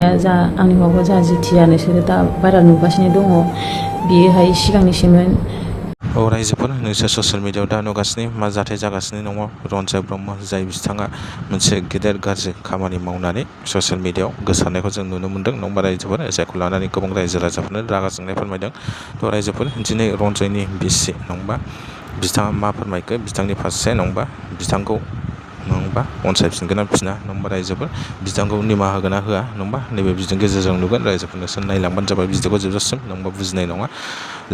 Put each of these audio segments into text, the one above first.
जा आंनि हौवाखौ जा जिथिया नोंसोरो दा बारा नुगासिनो दङ बियोहाय सिगांनिसोमोन। औ रायजोफोर, नोंसोर ससियेल मिडियायाव दा नुगासिनो मा जाथाय जागासिनो दङ। रनसाय ब्रह्म जाय बिथाङा मोनसे गेदेर गाज्रि खामानि मावनानै ससियेल मिडियायाव गोसारनायखौ जों नुनो मोन्दों। नङा होमबा रायजोफोर, जायखौ लानानै गोबां रायजो राजाफोरनो रागा जोंनाय फोरमायदों। थ' रायजोफोर, दिनै रनसायनि बिसि नङा बिथाङा मा फोरमायखो बिथांनि फारसे नङा बिथांखौ नङा अनसायफिनगोन ना फिना नङा रायजोफोर, बिथांखौ निमाहा होगोन ना होआ नङा नैबे बिदिनि गेजेरजों नुगोन। रायजोफोर नोंसोर नायलांबानो जाबाय भिडिअखौ जोबजासिम नङा बुजिनाय नङा।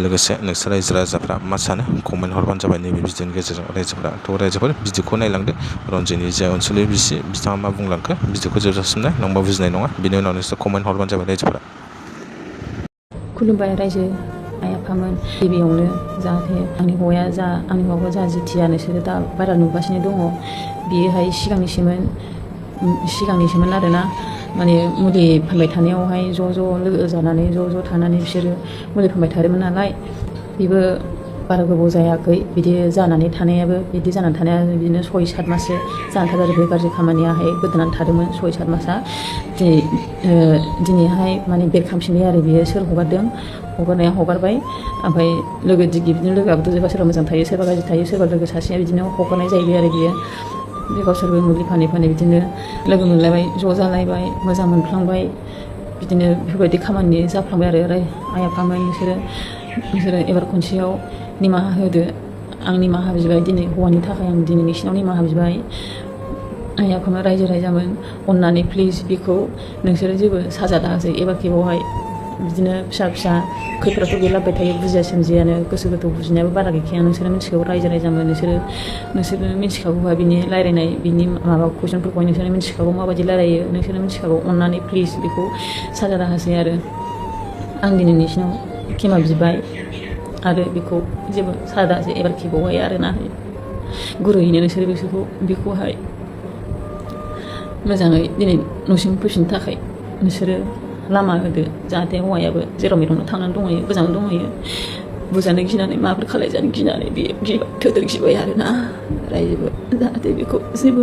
लोगोसे नोंसोर रायजो राजाफ्रा मा सानो कमेन्ट हरबानो जाबाय नैबे भिडिअनि गेजेरजों रायजोफोरा। थ' रायजोफोर भिडिअखौ नायलांदो। रनजितनि जे अनसुलि बिसि बिथाङा मा बुंलांखो भिडिअखौ जोबजासिम नङा बुजिनाय नङा। बिनि उनाव नोंसोर कमेन्ट हरबानो जाबाय रायजोफोरा। खुलुमबाय रायजो आइ आफामोन। गिबियावनो जाहाथे आंनि हौवाखौ जा जिथिया नोंसोरो दा बारा नुगासिनो दङ बियोहाय सिगांनिसोमोन आरोना। माने मुलि फानबाय थानायावहाय ज' लोगो जानानै ज' थानानै बिसोरो मुलि फानबाय थादोंमोन नालाय, बेबो बारा गोबाव जायाखै बिदि जानानै थानायाबो। बिदि जानानै थानाया बिदिनो 6-7 माससो जानानै थादों आरो बे गाज्रि खामानियाहाय गोदोनानै थादोंमोन 6-7 मासआ। दिनैहाय माने बेरखांफिनबाय आरो बियो। सोर हगारदों, हगारनाया हगारबाय। ओमफ्राय लोगो दिगि बिदिनो लोगोआबोथ' सोरबा मोजां थायो, सोरबा गाज्रि थायो, सोरबा लोगो सासेया बिदिनो हगारनाय जाहैबाय आरो बियो। बे गावसोरबो मुलि फानै बिदिनो लोगो मोनलायबाय, ज' जालायबाय, मोजां मोनफ्लांबाय। बिदिनो बेफोरबायदि खामानि जाफ्लांबाय आरो आइ आफामोन। नोंसोरो एबार खनसेयाव निमाहा होदो। आं निमाहा बिबाय दिनै हौवानि थाखाय। आं दिनै नोंसिनाव निमाहा बिबाय। आइ आफामोन, रायजो राजामोन, अननानै प्लिज बेखौ नोंसोरो जेबो साजा दाहोसै एबार खेबावहाय। बिदिनो फिसा खैफोदथ' गैलाबाय थायो, बुजिया सोमजियानो। गोसो गोथौ बुजिनायाबो बारा गैखाया। नोंसोरो मिथिखागौ रायजो राजामोन। नोंसोरो मिथिखागौबा बिनि रायज्लायनाय बिनि माबा कुइसनफोरखौहाय नोंसोरो मिथिखागौ माबायदि रायलायो। नोंसोरो मिथिखागौ। अननानै प्लिज बेखौ साजा दाहोसै आरो। आं दिनै नोंसिनाव खेमा बिबाय आरो बेखौ जेबो साजा दाहोसै एबार खेबावहाय आरोना। गुरैयैनो नोंसोरो बेखौहाय मोजाङै दिनै न'सिम फैफिननो थाखाय नोंसोरो लामा होदो। जाहाथे हौवायाबो जेराव मेरावनो थांनानै दंहैयो, गोजानाव दंहैयो। बुजानो गिनानै माबाफोर खालायजानो गिनानै बियो थोदोर गिबाय आरोना। रायजोबो जाहाथे बेखौ जेबो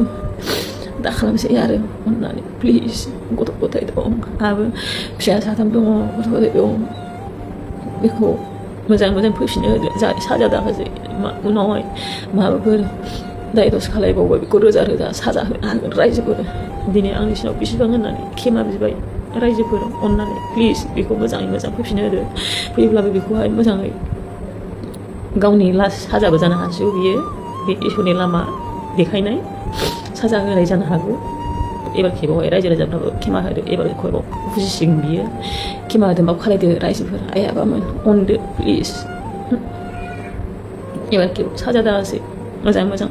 दा खालामसै आरो अननानै प्लिज। गथ' गथाय दं, आहाबो फिसा 3 दङ, गथ' गथाय दं। बेखौ मोजां फैफिननो होदो। जाहाथे साजा दाहोसै। उनावहाय माबाफोर दाय दस खालायबावबाय बेखौ रोजा साजा होनो हागोन रायजोफोर। दिनै आं नोंसिनाव बिसिबां होननानै खेमा बिबाय रायजोफोर, अननानै प्लिज बेखौ मोजां फैफिननो होदो। फैयोब्लाबो बेखौहाय मोजाङै गावनि लास्ट साजाबो जानो हासिगौ बियो। बे इसोरनि लामा देखायनाय साजा होनाय जानो हागौ। एबार खेबावहाय रायजो राजाफ्राबो खेमा होदो। एबार खेबाव बुजिसिगोन बियो। खेमा होदोंबाबो खालायदो रायजोफोर, आइ आफामोन अनदो प्लिज। एबार खेबाव साजा दाहोसै मोजां।